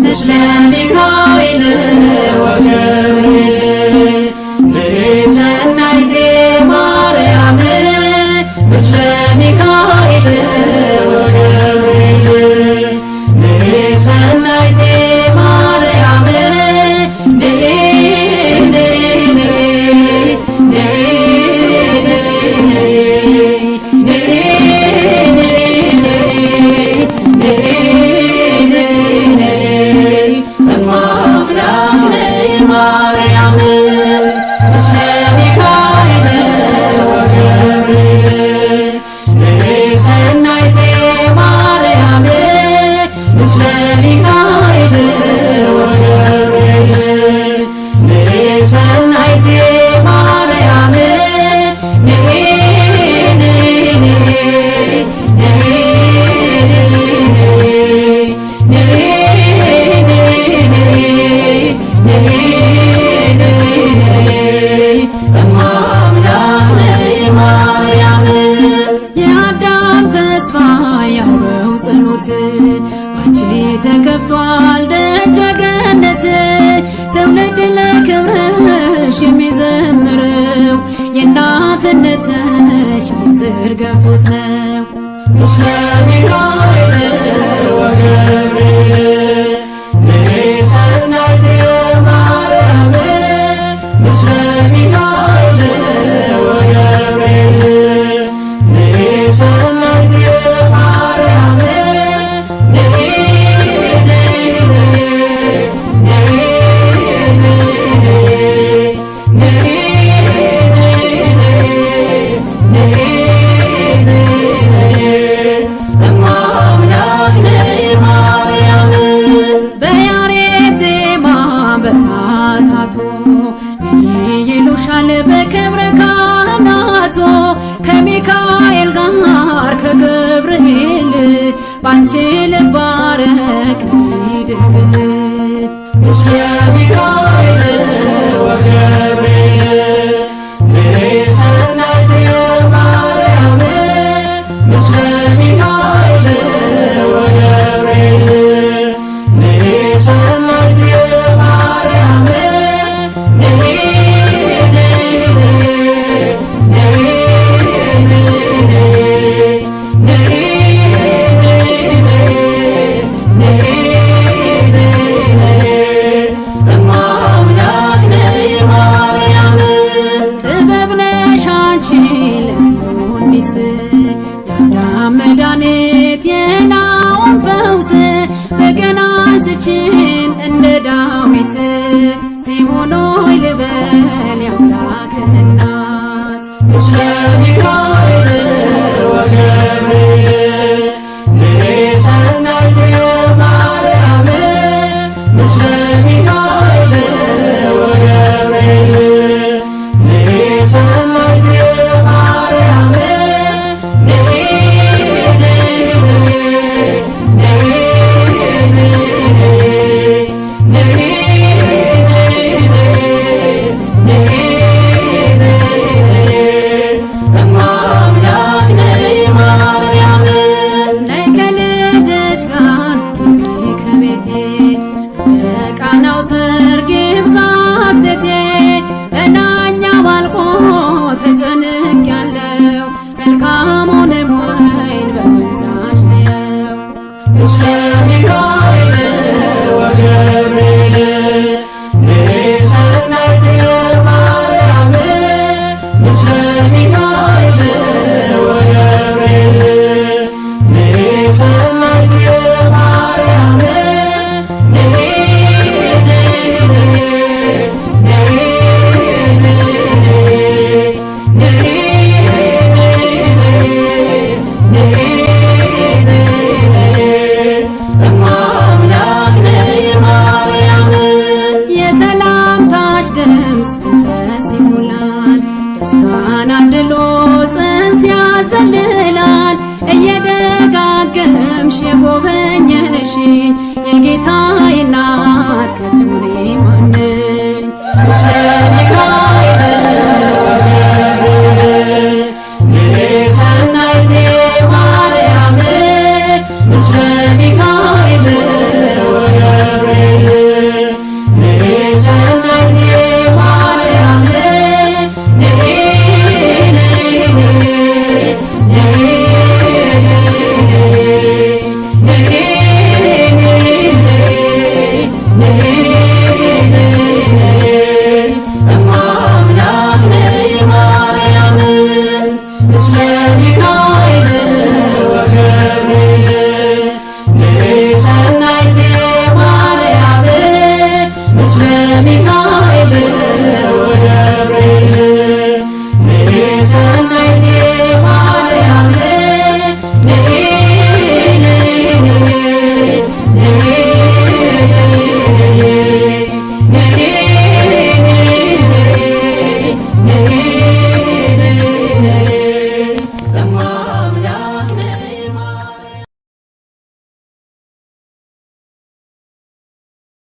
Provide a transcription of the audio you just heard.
ምስለ ሚካኤል ወገብርኤል ንሰናይቴ ማርያም ምስለ ሚካኤል ወገብርኤል ንሰናይቴ ማርያም ንኢ ንኢ ንኢ ንኢ ንኢ ንኢ እማ አምላክ ነይ ማርያም ምስለ ሚካኤል ወገብርኤል ንሰናይቴ ማርያም ምስለ ሚካኤል ወገብርኤል ንሰናይቴ ማርያም ንኢ ንኢ ንኢ ንኢ ንኢ ንኢ እማ አምላክ ነይ ማርያም። የአዳም ተስፋ ያው ጸሎት ባንቺ ተከፍቷል ደጀ ገነት። ትውልድ ለክብርሽ የሚዘምረው የእናትነትሽ ምስጢር ገብቶት ነው። ምስለ ሚካኤል ወገብርኤል ንሰናይቴ ማርያም ምስለ ሚካኤል ወገብርኤል ንሰናይቴ ማርያም ንኢ ንኢ ንኢ ንኢ ንኢ ንኢ እማ አምላክ ነይ ማርያም። በያሬድ ዜማ በሳታቱ ይሉሻል በክብረ ካህናቱ ከሚካኤል ጋር ከገብርኤል ባንቺ ልባረክ ነይ ድንግል። ምስለ ሚካኤል ወገብርኤል ንሰናይቴ ማርያም ምስለ ሚካኤል ወገብርኤል ንሰናይቴ ማርያም ንኢ ንኢ ንኢ ንኢ ንኢ ንኢ እማ አምላክ ነይ ማርያም። ጥበብ ነሽ አንቺ ለጽዮን ሚስ የአዳም መድኃኒት የናውን ፈውስ በገና ስችን እንደ ዳዊት ጽዮን ሆይ ልበል የአምላክን እናት። ምስለ ሚካኤል ወገብርኤል ንሰናይቴ ማርያም ምስለ ሚካኤል ወገብርኤል ንሰናይቴ ማርያም ንኢ ንኢ ንኢ ንኢ ንኢ ንኢ እማ አምላክ ነይ ማርያም። ነይ ከልጅሽ ጋር ግቢ ከቤቴ በቃናው ሰርግ ይብዛ ሐሴቴ በናኛ ባልቆ ተጨንቄያለሁ መልካሙንም ወይን በመንዛሽ ልየው። ምስለ ሚካኤል ወገብርኤል ንሰናይቴ ማርያም ምስለ ሚካኤል ወገብርኤል ንሰናይቴ ማርያም ንኢ ንኢ ንኢ ንኢ ንኢ ንኢ እማ አምላክ ነይ ማርያም። የሰላምታሽ ድምፅ መንፈስ ይሞላል ደስታን አድሎ ጽንስ ያዘልላል እየደጋገ የተረገምሽ የጎበኘሽኝ የጌታዬ እናት ከቶ እኔ